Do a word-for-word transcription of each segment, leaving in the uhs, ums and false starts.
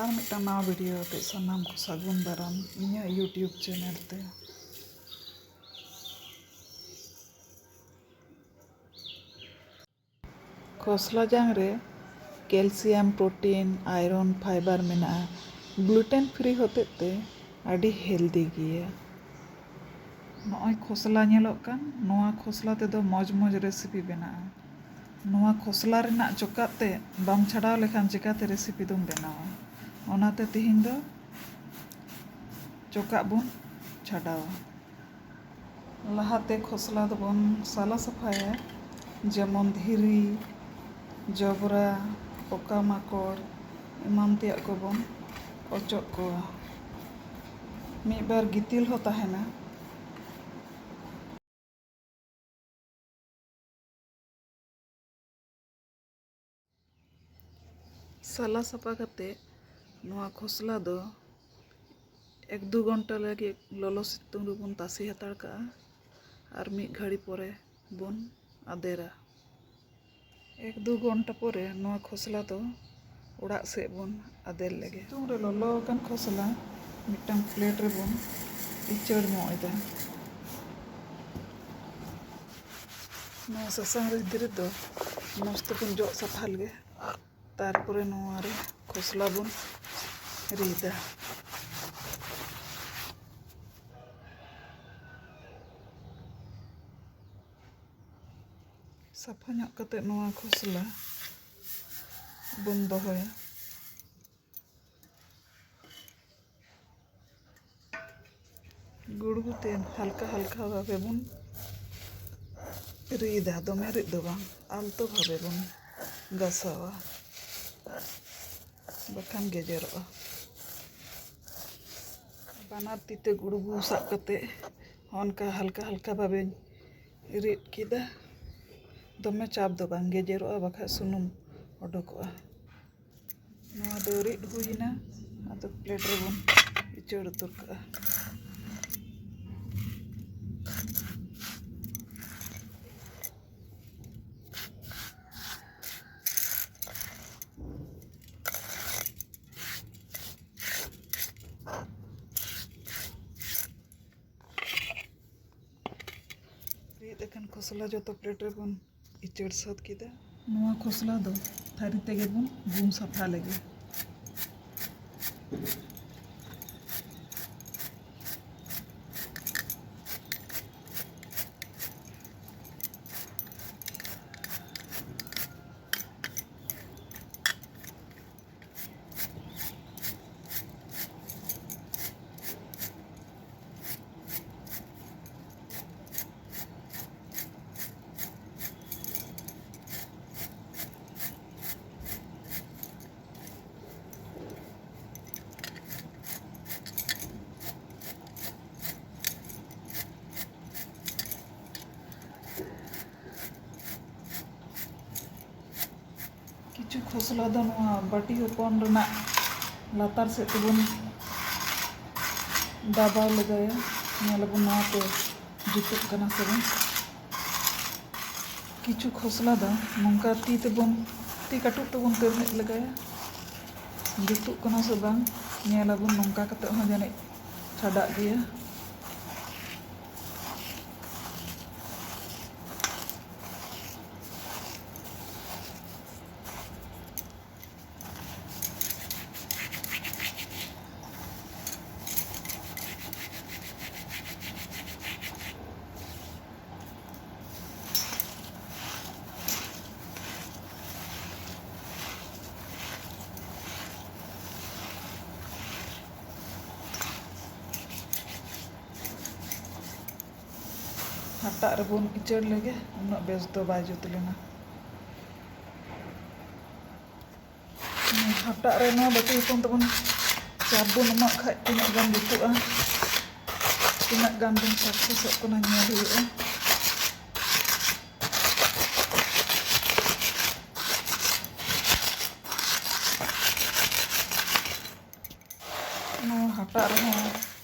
ᱟᱨ ᱢᱤᱫᱴᱟᱝ ᱱᱟᱣᱟ ᱵᱷᱤᱰᱤᱭᱳ ᱟᱛᱮ ᱥᱟᱱᱟᱢ ᱠᱚ ᱥᱟᱹᱜᱩᱱ ᱫᱟᱨᱟᱢ ᱤᱧᱟᱹᱜ YouTube ᱪᱮᱱᱮᱞ ᱛᱮ᱾ ᱠᱷᱚᱥᱞᱟ ᱡᱟᱝ ᱨᱮ ᱠᱮᱞᱥᱤᱭᱟᱢ, ᱯᱨᱳᱴᱤᱱ, ᱟᱭᱨᱚᱱ, ᱯᱷᱟᱭᱵᱟᱨ ᱢᱮᱱᱟᱜᱼᱟ᱾ ᱜᱞᱩᱴᱮᱱ ᱯᱷᱨᱤ ᱦᱚᱛᱮᱡ ᱛᱮ ᱟᱹᱰᱤ ᱦᱮᱞᱫᱤ ᱜᱮᱭᱟ᱾ ᱱᱚᱜᱼᱚᱭ ᱠᱷᱚᱥᱞᱟ ᱧᱮᱞᱚᱜ ᱠᱟᱱ, ᱱᱚᱣᱟ ᱠᱷᱚᱥᱞᱟ ᱛᱮᱫᱚ ᱢᱚᱡᱽ ᱢᱚᱡᱽ ᱨᱮᱥᱤᱯᱤ ᱵᱮᱱᱟᱜᱼᱟ᱾ ᱱᱚᱣᱟ ᱠᱷᱚᱥᱞᱟ ᱨᱮᱱᱟᱜ ᱪᱚᱠᱟᱜ ᱛᱮ ᱵᱟᱢ ᱪᱷᱟᱰᱟᱣ ᱞᱮᱠᱷᱟᱱ ᱪᱤᱠᱟᱹᱛᱮ ᱨᱮᱥᱤᱯᱤ ᱫᱚᱢ ᱵᱮᱱᱟᱣᱟ? ᱚᱱᱟᱛᱮ ᱛᱤᱦᱤᱧ ᱫᱚ ᱪᱚᱠᱟᱜ ᱵᱚᱱ ᱪᱷᱟᱰᱟᱣᱟ᱾ ᱞᱟᱦᱟᱛᱮ ᱠᱷᱚᱥᱞᱟ ᱫᱚᱵᱚᱱ ᱥᱟᱞᱟ ᱥᱟᱯᱷᱟᱭᱟ, ᱡᱮᱢᱚᱱ ᱫᱷᱤᱨᱤ, ᱡᱚᱵᱽᱨᱟ, ᱯᱚᱠᱟ ᱢᱟᱠᱚᱲ ᱮᱢᱟᱱ ᱛᱮᱭᱟᱜ ᱠᱚᱵᱚᱱ ᱚᱪᱚᱜ ᱠᱚᱣᱟ᱾ ᱢᱤᱫ ᱵᱟᱨ ᱜᱤᱛᱤᱞ ᱦᱚᱸ ᱛᱟᱦᱮᱱᱟ᱾ ᱥᱟᱞᱟ ᱥᱟᱯᱷᱟ ᱠᱟᱛᱮ ᱱᱚᱣᱟ ᱠᱷᱚᱥᱞᱟ ᱫᱚ ᱮᱠ ᱫᱩ ᱜᱷᱚᱱᱴᱟ ᱞᱟᱹᱜᱤᱫ ᱞᱚᱞᱚ ᱥᱤᱛᱩᱝ ᱨᱮᱵᱚᱱ ᱛᱟᱥᱮ ᱦᱟᱛᱟᱲ ᱠᱟᱜᱼᱟ ᱟᱨ ᱢᱤᱫ ᱜᱷᱟᱹᱲᱤ ᱯᱚᱨᱮ ᱵᱚᱱ ᱟᱫᱮᱨᱟ᱾ ᱮᱠ ᱫᱩ ᱜᱷᱚᱱᱴᱟ ᱯᱚᱨᱮ ᱱᱚᱣᱟ ᱠᱷᱚᱥᱞᱟ ᱫᱚ ᱚᱲᱟᱜ ᱥᱮᱫ ᱵᱚᱱ ᱟᱫᱮᱨ ᱞᱮᱜᱮ᱾ ᱥᱤᱛᱩᱝ ᱨᱮ ᱞᱚᱞᱚ ᱟᱠᱟᱱ ᱠᱷᱚᱥᱞᱟ ᱢᱤᱫᱴᱟᱝ ᱯᱞᱮᱴ ᱨᱮᱵᱚᱱ ᱤᱪᱟᱹᱲ ᱧᱚᱜ ᱮᱫᱟ᱾ ᱱᱚᱣᱟ ᱥᱟᱥᱟᱝ ᱨᱤᱫ ᱨᱮᱫᱚ ᱢᱚᱡᱽ ᱛᱮᱵᱚᱱ ᱡᱚᱜ ᱥᱟᱯᱷᱟ ᱞᱮᱜᱮ᱾ ᱛᱟᱨᱯᱚᱨᱮ ᱱᱚᱣᱟ ᱨᱮ ᱠᱷᱚᱥᱞᱟ ᱵᱚᱱ ᱨᱤᱫᱟ᱾ ᱥᱟᱯᱷᱟ ᱧᱚᱜ ᱠᱟᱛᱮ ᱱᱚᱣᱟ ᱠᱷᱚᱥᱞᱟ ᱵᱚᱱ ᱫᱚᱦᱚᱭᱟ᱾ ᱜᱩᱲᱜᱩ ᱛᱮ ᱦᱟᱞᱠᱟ ᱦᱟᱞᱠᱟ ᱵᱷᱟᱵᱮ ᱵᱚᱱ ᱨᱤᱫᱟ, ᱫᱚᱢᱮ ᱨᱤᱫ ᱫᱚ ᱵᱟᱝ, ᱟᱞᱛᱚ ᱵᱷᱟᱵᱮ ᱵᱚᱱ ᱜᱟᱥᱟᱣᱟ, ᱵᱟᱠᱷᱟᱱ ᱜᱮᱡᱮᱨᱚᱜᱼᱟ᱾ ᱵᱟᱱᱟᱨ ᱛᱤ ᱛᱮ ᱜᱩᱲᱜᱩ ᱥᱟᱵ ᱠᱟᱛᱮ ᱚᱱᱠᱟ ᱦᱟᱞᱠᱟ ᱦᱟᱞᱠᱟ ᱵᱷᱟᱵᱮᱧ ᱨᱤᱫ ᱠᱮᱫᱟ᱾ ᱫᱚᱢᱮ ᱪᱟᱯ ᱫᱚ ᱵᱟᱝ, ᱜᱮᱡᱮᱨᱚᱜᱼᱟ ᱵᱟᱠᱷᱟᱡ ᱥᱩᱱᱩᱢ ᱚᱰᱚᱠᱚᱜᱼᱟ᱾ ᱱᱚᱣᱟ ᱫᱚ ᱨᱤᱫ ᱦᱩᱭᱮᱱᱟ, ᱟᱫᱚ ᱯᱞᱮᱴ ᱨᱮᱵᱚᱱ ᱩᱪᱟᱹᱲ ᱩᱛᱟᱹᱨ ᱠᱟᱜᱼᱟ᱾ ᱠᱷᱚᱥᱞᱟ ᱡᱚᱛᱚ ᱯᱞᱮᱴ ᱨᱮᱵᱚᱱ ᱤᱪᱟᱹᱲ ᱥᱟᱹᱛ ᱠᱮᱫᱟ᱾ ᱱᱚᱣᱟ ᱠᱷᱚᱥᱞᱟ ᱫᱚ ᱛᱷᱟᱹᱨᱤ ᱛᱮᱜᱮ ᱵᱚᱱ ᱵᱩᱢ ᱥᱟᱯᱷᱟ ᱞᱮᱜᱮ᱾ ᱠᱤᱪᱷᱩ ᱠᱷᱚᱥᱞᱟ ᱫᱚ ᱱᱚᱣᱟ ᱵᱟᱹᱴᱤ ᱦᱚᱯᱚᱱ ᱨᱮᱱᱟᱜ ᱞᱟᱛᱟᱨ ᱥᱮᱫ ᱛᱮᱵᱚᱱ ᱫᱟᱵᱟᱣ ᱞᱮᱜᱟᱭᱟ᱾ ᱧᱮᱞ ᱟᱵᱚᱱ ᱱᱚᱣᱟ ᱛᱮ ᱡᱩᱛᱩᱜ ᱠᱟᱱᱟ ᱥᱮ ᱵᱟᱝ᱾ ᱠᱤᱪᱷᱩ ᱠᱷᱚᱥᱞᱟ ᱫᱚ ᱱᱚᱝᱠᱟ ᱛᱤ ᱛᱮᱵᱚᱱ, ᱛᱤ ᱠᱟᱹᱴᱩᱵ ᱛᱮᱵᱚᱱ ᱛᱮᱨᱢᱮᱫ ᱞᱮᱜᱟᱭᱟ, ᱡᱩᱛᱩᱜ ᱠᱟᱱᱟ ᱥᱮ ᱵᱟᱝ᱾ ᱧᱮᱞ ᱟᱵᱚᱱ ᱱᱚᱝᱠᱟ ᱠᱟᱛᱮ ᱦᱚᱸ ᱡᱟᱹᱱᱤᱡ ᱪᱷᱟᱰᱟᱜ ᱜᱮᱭᱟ᱾ ᱦᱟᱴᱟᱜ ᱨᱮᱵᱚᱱ ᱤᱪᱟᱹᱲ ᱞᱮᱜᱮ, ᱩᱱᱟᱹᱜ ᱵᱮᱥ ᱫᱚ ᱵᱟᱭ ᱡᱩᱛ ᱞᱮᱱᱟ᱾ ᱦᱟᱴᱟᱜ ᱨᱮ ᱱᱚᱣᱟ ᱵᱟᱹᱴᱤ ᱦᱚᱯᱚᱱ ᱛᱮᱵᱚᱱ ᱪᱟᱯ ᱵᱚᱱ ᱮᱢᱟᱜ ᱠᱷᱟᱡ ᱛᱤᱱᱟᱹᱜ ᱜᱟᱱ ᱡᱩᱛᱩᱜᱼᱟ, ᱛᱤᱱᱟᱹᱜ ᱜᱟᱱ ᱵᱚᱱ ᱥᱟᱠᱥᱮᱥᱚᱜ ᱠᱟᱱᱟ ᱧᱮᱞ ᱦᱩᱭᱩᱜᱼᱟ᱾ ᱱᱚᱣᱟ ᱦᱟᱴᱟᱜ ᱨᱮᱦᱚᱸ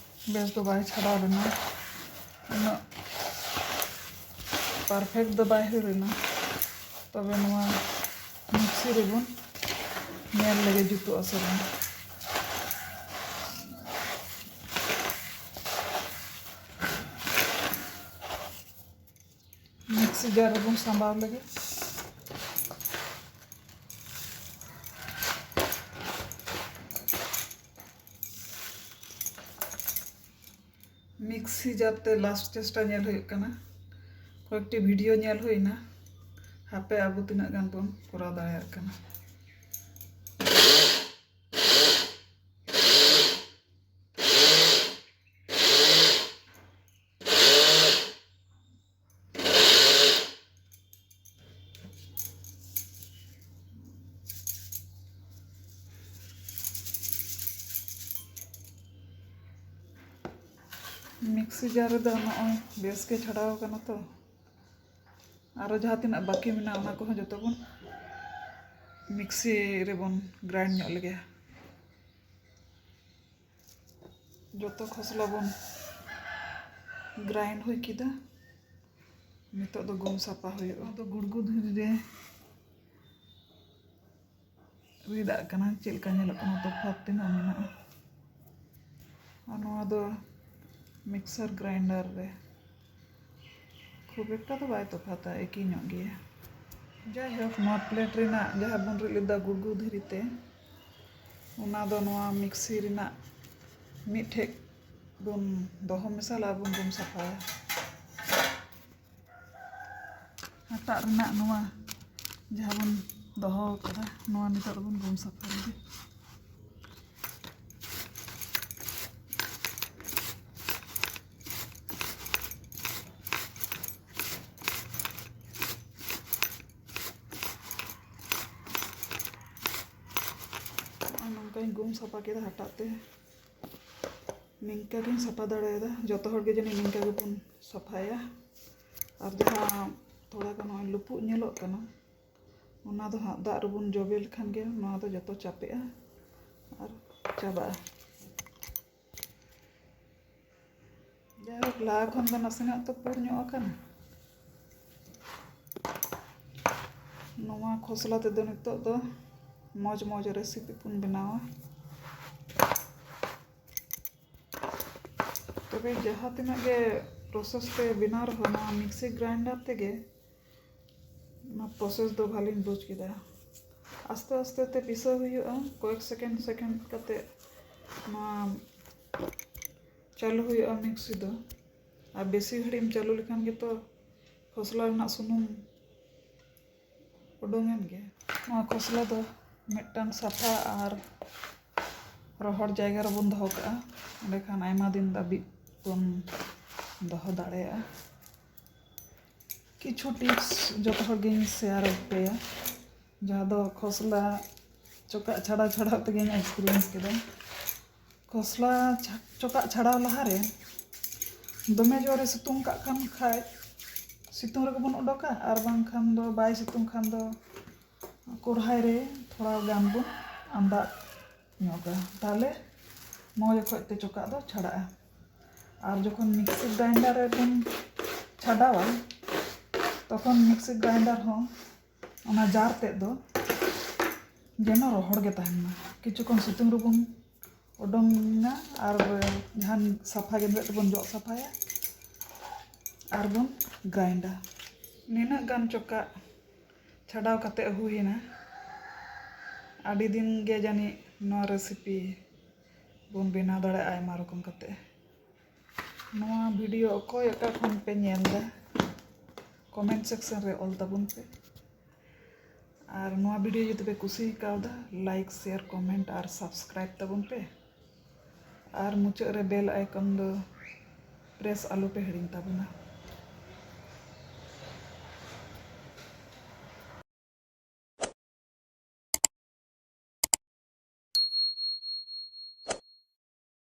ᱵᱮᱥ ᱫᱚ ᱵᱟᱭ ᱪᱷᱟᱰᱟᱣ ᱞᱮᱱᱟ, ᱩᱱᱟᱹᱜ ᱯᱟᱨᱯᱷᱮᱠᱴ ᱫᱚ ᱵᱟᱭ ᱦᱩᱭ ᱞᱮᱱᱟ᱾ ᱛᱚᱵᱮ ᱱᱚᱣᱟ ᱢᱤᱠᱥᱤ ᱨᱮᱵᱚᱱ ᱧᱮᱞ ᱞᱮᱜᱮ ᱡᱩᱛᱩᱜ ᱟᱥᱮ ᱵᱟᱝ᱾ ᱡᱟᱨ ᱨᱮᱵᱚᱱ ᱥᱟᱢᱵᱟᱣ ᱞᱮᱜᱮ᱾ ᱢᱤᱠᱥᱤ ᱡᱟᱨ ᱛᱮ ᱞᱟᱥᱴ ᱪᱮᱥᱴᱟ ᱧᱮᱞ ᱦᱩᱭᱩᱜ ᱠᱟᱱᱟ᱾ ᱠᱚᱭᱮᱠᱴᱤ ᱵᱷᱤᱰᱤᱭᱳ ᱧᱮᱞ ᱦᱩᱭᱱᱟ, ᱦᱟᱯᱮ ᱟᱵᱚ ᱛᱤᱱᱟᱹᱜ ᱜᱟᱱ ᱵᱚᱱ ᱠᱚᱨᱟᱣ ᱫᱟᱲᱮᱭᱟᱜ ᱠᱟᱱᱟ᱾ ᱢᱤᱠᱥᱤ ᱡᱟᱨ ᱨᱮᱫᱚ ᱱᱚᱜᱼᱚᱭ ᱵᱮᱥ ᱜᱮ ᱪᱷᱟᱰᱟᱣ ᱠᱟᱱᱟ ᱛᱚ᱾ ᱟᱨᱚ ᱡᱟᱦᱟᱸ ᱛᱤᱱᱟᱹᱜ ᱵᱟᱹᱠᱤ ᱢᱮᱱᱟᱜᱼᱟ, ᱚᱱᱟ ᱠᱚᱦᱚᱸ ᱡᱚᱛᱚ ᱵᱚᱱ ᱢᱤᱠᱥᱤ ᱨᱮᱵᱚᱱ ᱜᱨᱟᱭᱤᱱᱰ ᱧᱚᱜ ᱞᱮᱜᱮ᱾ ᱡᱚᱛᱚ ᱠᱷᱚᱥᱞᱟ ᱵᱚᱱ ᱜᱨᱟᱭᱤᱱᱰ ᱦᱩᱭ ᱠᱮᱫᱟ᱾ ᱱᱤᱛᱚᱜ ᱫᱚ ᱜᱩᱢ ᱥᱟᱯᱷᱟ ᱦᱩᱭᱩᱜᱼᱟ᱾ ᱱᱚᱣᱟ ᱫᱚ ᱜᱩᱲᱜᱩ ᱫᱷᱤᱨᱤ ᱨᱮ ᱨᱤᱫᱟᱜ ᱠᱟᱱᱟ᱾ ᱪᱮᱫ ᱞᱮᱠᱟ ᱧᱮᱞᱚᱜ ᱠᱟᱱᱟ? ᱛᱚᱯᱷᱟᱛ ᱛᱤᱱᱟᱹᱜ ᱢᱮᱱᱟᱜᱼᱟ᱾ ᱟᱨ ᱱᱚᱣᱟ ᱫᱚ ᱢᱤᱠᱥᱟᱨ ᱜᱨᱟᱭᱤᱱᱰᱟᱨ ᱨᱮ ᱠᱷᱩᱵ ᱮᱠᱴᱟ ᱫᱚ ᱵᱟᱭ ᱛᱚᱯᱷᱟᱛᱟ, ᱮᱠᱤ ᱧᱚᱜ ᱜᱮᱭᱟ᱾ ᱡᱟᱭᱦᱳᱠ, ᱱᱚᱣᱟ ᱯᱞᱮᱴ ᱨᱮᱱᱟᱜ ᱡᱟᱦᱟᱸ ᱵᱚᱱ ᱨᱤᱫ ᱞᱮᱫᱟ ᱜᱩᱲᱜᱩ ᱫᱷᱤᱨᱤ ᱛᱮ, ᱚᱱᱟ ᱫᱚ ᱱᱚᱣᱟ ᱢᱤᱠᱥᱤ ᱨᱮᱱᱟᱜ ᱢᱤᱫ ᱴᱷᱮᱡ ᱵᱚᱱ ᱫᱚᱦᱚ ᱢᱮᱥᱟᱞᱟ ᱟᱨ ᱵᱚᱱ ᱜᱩᱢ ᱥᱟᱯᱷᱟᱭᱟ᱾ ᱦᱟᱴᱟᱜ ᱨᱮᱱᱟᱜ ᱱᱚᱣᱟ ᱡᱟᱦᱟᱸ ᱵᱚᱱ ᱫᱚᱦᱚ ᱟᱠᱟᱫᱟ, ᱱᱚᱣᱟ ᱱᱤᱛᱚᱜ ᱫᱚᱵᱚᱱ ᱜᱩᱢ ᱥᱟᱯᱷᱟ ᱞᱮᱜᱮ᱾ ᱱᱚᱜᱼᱚᱭ ᱱᱚᱝᱠᱟᱧ ᱜᱩᱢ ᱥᱟᱯᱷᱟ ᱠᱮᱫᱟ ᱦᱟᱴᱟᱜ ᱛᱮ᱾ ᱱᱤᱝᱠᱟᱹ ᱜᱤᱧ ᱥᱟᱯᱷᱟ ᱫᱟᱲᱮᱭᱟᱫᱟ᱾ ᱡᱚᱛᱚ ᱦᱚᱲ ᱜᱮ ᱡᱟᱹᱱᱤᱡ ᱱᱤᱝᱠᱟᱹ ᱜᱮᱵᱚᱱ ᱥᱟᱯᱷᱟᱭᱟ᱾ ᱟᱨ ᱡᱟᱦᱟᱸ ᱛᱷᱚᱲᱟ ᱜᱟᱱ ᱱᱚᱜᱼᱚᱭ ᱞᱩᱯᱩᱜ ᱧᱮᱞᱚᱜ ᱠᱟᱱᱟ, ᱚᱱᱟ ᱫᱚ ᱦᱟᱸᱜ ᱫᱟᱜ ᱨᱮᱵᱚᱱ ᱡᱚᱵᱮ ᱞᱮᱠᱷᱟᱱ ᱜᱮ ᱱᱚᱣᱟ ᱫᱚ ᱡᱚᱛᱚ ᱪᱟᱯᱮᱜᱼᱟ ᱟᱨ ᱪᱟᱵᱟᱜᱼᱟ᱾ ᱡᱟᱭᱦᱳᱠ, ᱞᱟᱦᱟ ᱠᱷᱚᱱ ᱫᱚ ᱱᱟᱥᱮᱱᱟᱜ ᱛᱚ ᱯᱩᱨ ᱧᱚᱜ ᱟᱠᱟᱱᱟ᱾ ᱱᱚᱣᱟ ᱠᱷᱚᱥᱞᱟ ᱛᱮᱫᱚ ᱱᱤᱛᱚᱜ ᱫᱚ ᱢᱚᱡᱽ ᱢᱚᱡᱽ ᱨᱮᱥᱤᱯᱤ ᱵᱚᱱ ᱵᱮᱱᱟᱣᱟ᱾ ᱛᱚᱵᱮ ᱡᱟᱦᱟᱸ ᱛᱤᱱᱟᱹᱜ ᱜᱮ ᱯᱨᱚᱥᱮᱥ ᱛᱮ ᱵᱮᱱᱟᱣ ᱨᱮᱦᱚᱸ, ᱱᱚᱣᱟ ᱢᱤᱠᱥᱤ ᱜᱨᱟᱭᱤᱱᱰᱟᱨ ᱛᱮᱜᱮ ᱚᱱᱟ ᱯᱨᱚᱥᱮᱥ ᱫᱚ ᱵᱷᱟᱞᱤᱧ ᱵᱩᱡᱽ ᱠᱮᱫᱟ᱾ ᱟᱥᱛᱮ ᱟᱥᱛᱮ ᱛᱮ ᱯᱤᱥᱟᱹᱣ ᱦᱩᱭᱩᱜᱼᱟ, ᱠᱚᱭᱮᱠ ᱥᱮᱠᱮᱱᱰ ᱥᱮᱠᱮᱱᱰ ᱠᱟᱛᱮ ᱱᱚᱣᱟ ᱪᱟᱹᱞᱩ ᱦᱩᱭᱩᱜᱼᱟ ᱢᱤᱠᱥᱤ ᱫᱚ᱾ ᱟᱨ ᱵᱮᱥᱤ ᱜᱷᱟᱹᱲᱤᱡ ᱮᱢ ᱪᱟᱹᱞᱩ ᱞᱮᱠᱷᱟᱱ ᱜᱮᱛᱚ ᱠᱷᱚᱥᱞᱟ ᱨᱮᱱᱟᱜ ᱥᱩᱱᱩᱢ ᱩᱰᱩᱝ ᱮᱱ ᱜᱮ᱾ ᱱᱚᱣᱟ ᱠᱷᱚᱥᱞᱟ ᱫᱚ ᱢᱤᱫᱴᱟᱝ ᱥᱟᱯᱷᱟ ᱟᱨ ᱨᱚᱦᱚᱲ ᱡᱟᱭᱜᱟ ᱨᱮᱵᱚᱱ ᱫᱚᱦᱚ ᱠᱟᱜᱼᱟ, ᱮᱸᱰᱮᱠᱷᱟᱱ ᱟᱭᱢᱟ ᱫᱤᱱ ᱫᱷᱟᱹᱵᱤᱡ ᱵᱚᱱ ᱫᱚᱦᱚ ᱫᱟᱲᱮᱭᱟᱜᱼᱟ᱾ ᱠᱤᱪᱷᱩ ᱴᱤᱯᱥ ᱡᱚᱛᱚ ᱦᱚᱲ ᱜᱤᱧ ᱥᱮᱭᱟᱨ ᱟᱯᱮᱭᱟ, ᱡᱟᱦᱟᱸ ᱫᱚ ᱠᱷᱚᱥᱞᱟ ᱪᱚᱠᱟᱜ ᱪᱷᱟᱲᱟᱣ ᱪᱷᱟᱲᱟᱣ ᱛᱮᱜᱮᱧ ᱮᱠᱥᱯᱤᱨᱤᱭᱮᱱᱥ ᱠᱮᱫᱟ᱾ ᱠᱷᱚᱥᱞᱟ ᱪᱷᱟ- ᱪᱚᱠᱟᱜ ᱪᱷᱟᱲᱟᱣ ᱞᱟᱦᱟᱨᱮ ᱫᱚᱢᱮ ᱡᱳᱨᱮ ᱥᱤᱛᱩᱝ ᱠᱟᱜ ᱠᱷᱟᱱ ᱠᱷᱟᱡ ᱥᱤᱛᱩᱝ ᱨᱮᱜᱮ ᱵᱚᱱ ᱚᱰᱚᱠᱟ, ᱟᱨ ᱵᱟᱝᱠᱷᱟᱱ ᱫᱚ ᱵᱟᱭ ᱥᱤᱛᱩᱝ ᱠᱷᱟᱱ ᱫᱚ ᱠᱚᱲᱦᱟᱭ ᱨᱮ ᱛᱷᱚᱲᱟ ᱜᱟᱱ ᱵᱚᱱ ᱟᱸᱫᱟᱜ ᱧᱚᱜᱟ, ᱛᱟᱦᱞᱮ ᱢᱚᱡᱽ ᱚᱠᱚᱡ ᱛᱮ ᱪᱚᱠᱟᱜ ᱫᱚ ᱪᱷᱟᱲᱟᱜᱼᱟ᱾ ᱟᱨ ᱡᱚᱠᱷᱚᱱ ᱢᱤᱠᱥᱤ ᱜᱨᱟᱭᱤᱱᱰᱟᱨ ᱨᱮᱵᱚᱱ ᱪᱷᱟᱰᱟᱣᱟ, ᱛᱚᱠᱷᱚᱱ ᱢᱤᱠᱥᱤ ᱜᱨᱟᱭᱤᱱᱰᱟᱨ ᱦᱚᱸ ᱚᱱᱟ ᱡᱟᱨ ᱛᱮᱫ ᱫᱚ ᱡᱮᱱᱚ ᱨᱚᱦᱚᱲ ᱜᱮ ᱛᱟᱦᱮᱱ ᱢᱟ᱾ ᱠᱤᱪᱷᱩ ᱠᱷᱚᱱ ᱥᱤᱛᱩᱝ ᱨᱮᱵᱚᱱ ᱚᱰᱚᱝᱟ ᱟᱨ ᱡᱟᱦᱟᱱ ᱥᱟᱯᱷᱟ ᱜᱮᱸᱫᱽᱨᱮᱡ ᱛᱮᱵᱚᱱ ᱡᱚᱜ ᱥᱟᱯᱷᱟᱭᱟ ᱟᱨ ᱵᱚᱱ ᱜᱨᱟᱭᱤᱱᱰᱟ᱾ ᱱᱤᱱᱟᱹᱜ ᱜᱟᱱ ᱪᱚᱠᱟᱜ ᱪᱷᱟᱰᱟᱣ ᱠᱟᱛᱮ ᱦᱩᱭᱮᱱᱟ᱾ ᱟᱹᱰᱤ ᱫᱤᱱ ᱜᱮ ᱡᱟᱹᱱᱤᱡ ᱱᱚᱣᱟ ᱨᱮᱥᱤᱯᱤ ᱵᱚᱱ ᱵᱮᱱᱟᱣ ᱫᱟᱲᱮᱭᱟᱜᱼᱟ ᱟᱭᱢᱟ ᱨᱚᱠᱚᱢ ᱠᱟᱛᱮ᱾ ᱱᱚᱣᱟ ᱵᱷᱤᱰᱤᱭᱳ ᱚᱠᱚᱭ ᱚᱠᱟ ᱠᱷᱚᱱ ᱯᱮ ᱧᱮᱞ ᱮᱫᱟ, ᱠᱚᱢᱮᱱᱴ ᱥᱮᱠᱥᱚᱱ ᱨᱮ ᱚᱞ ᱛᱟᱵᱚᱱ ᱯᱮ᱾ ᱟᱨ ᱱᱚᱣᱟ ᱵᱷᱤᱰᱤᱭᱳ ᱡᱩᱫᱤ ᱯᱮ ᱠᱩᱥᱤ ᱠᱟᱣᱫᱟ, ᱞᱟᱭᱤᱠ, ᱥᱮᱭᱟᱨ, ᱠᱚᱢᱮᱱᱴ ᱟᱨ ᱥᱟᱵᱥᱠᱨᱟᱭᱤᱵ ᱛᱟᱵᱚᱱ ᱯᱮ᱾ ᱟᱨ ᱢᱩᱪᱟᱹᱫ ᱨᱮ ᱵᱮᱞ ᱟᱭᱠᱚᱱ ᱫᱚ ᱯᱨᱮᱥ ᱟᱞᱚ ᱯᱮ ᱦᱤᱲᱤᱧ ᱛᱟᱵᱚᱱᱟ᱾